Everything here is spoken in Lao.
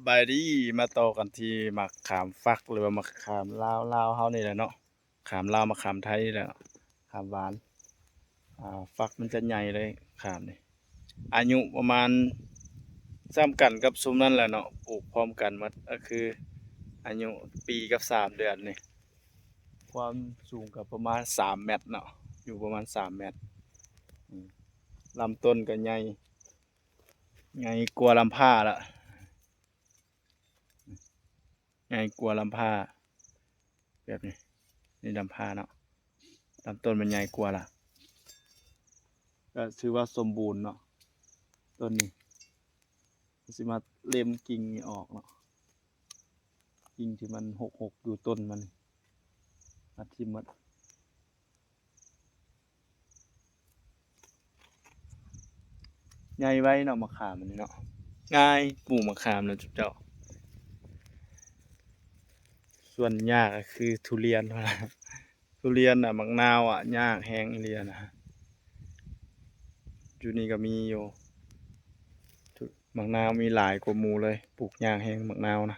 ບາຍດີ ມາຕໍ່ກັນທີ່ໝາກຂາມຝັກ ຫຼືວ່າໝາກຂາມລາວ ລາວເຮົານີ້ແຫຼະເນາະ ຂາມລາວ ໝາກຂາມໄທນີ້ແຫຼະ ຂາມຫວານ ອ່າ ຝັກມັນຈະໃຫຍ່ເລີຍ ຂາມນີ້ ອາຍຸປະມານສ່ຳກັນກັບຊຸມນັ້ນແຫຼະເນາະ ປູກພ້ອມກັນໝົດ ກໍຄືອາຍຸປີກັບສາມເດືອນນີ້ ຄວາມສູງກໍປະມານສາມແມັດເນາະ ຢູ່ປະມານສາມແມັດ ອາ ລຳຕົ້ນກໍໃຫຍ່ ໃຫຍ່ກວ່າລຳພ້າລະ ໃຫຍ່ກວ່າລຳພ້າ ແບບນີ້ ນີ້ລຳພ້າເນາະ ລຳຕົ້ນມັນໃຫຍ່ກວ່າລະ ກໍຖືວ່າສົມບູນເນາະ ຕົ້ນນີ້ ຊິມາເລັມກິ່ງນີ້ອອກເນາະ ກິ່ງທີ່ມັນຫົກໆຢູ່ຕົ້ນມັນ ຕັດຖິ້ມໝົດ. ໃຫຍ່ໄວເນາະ ໝາກຂາມອັນນີ້ເນາະ ງ່າຍ ປູກໝາກຂາມນະເຈົ້າ ສ່ວນຍາກກໍຄືທຸລຽນ ທຸລຽນນະ ໝາກນາວອະ ຍາກແຮງອີ່ຫຼີນະ ຢູ່ນີ້ກໍມີຢູ່ ໝາກນາວມີຫຼາຍກວ່າໝູ່ເລີຍ ປູກຍາກແຮງໝາກນາວນະ.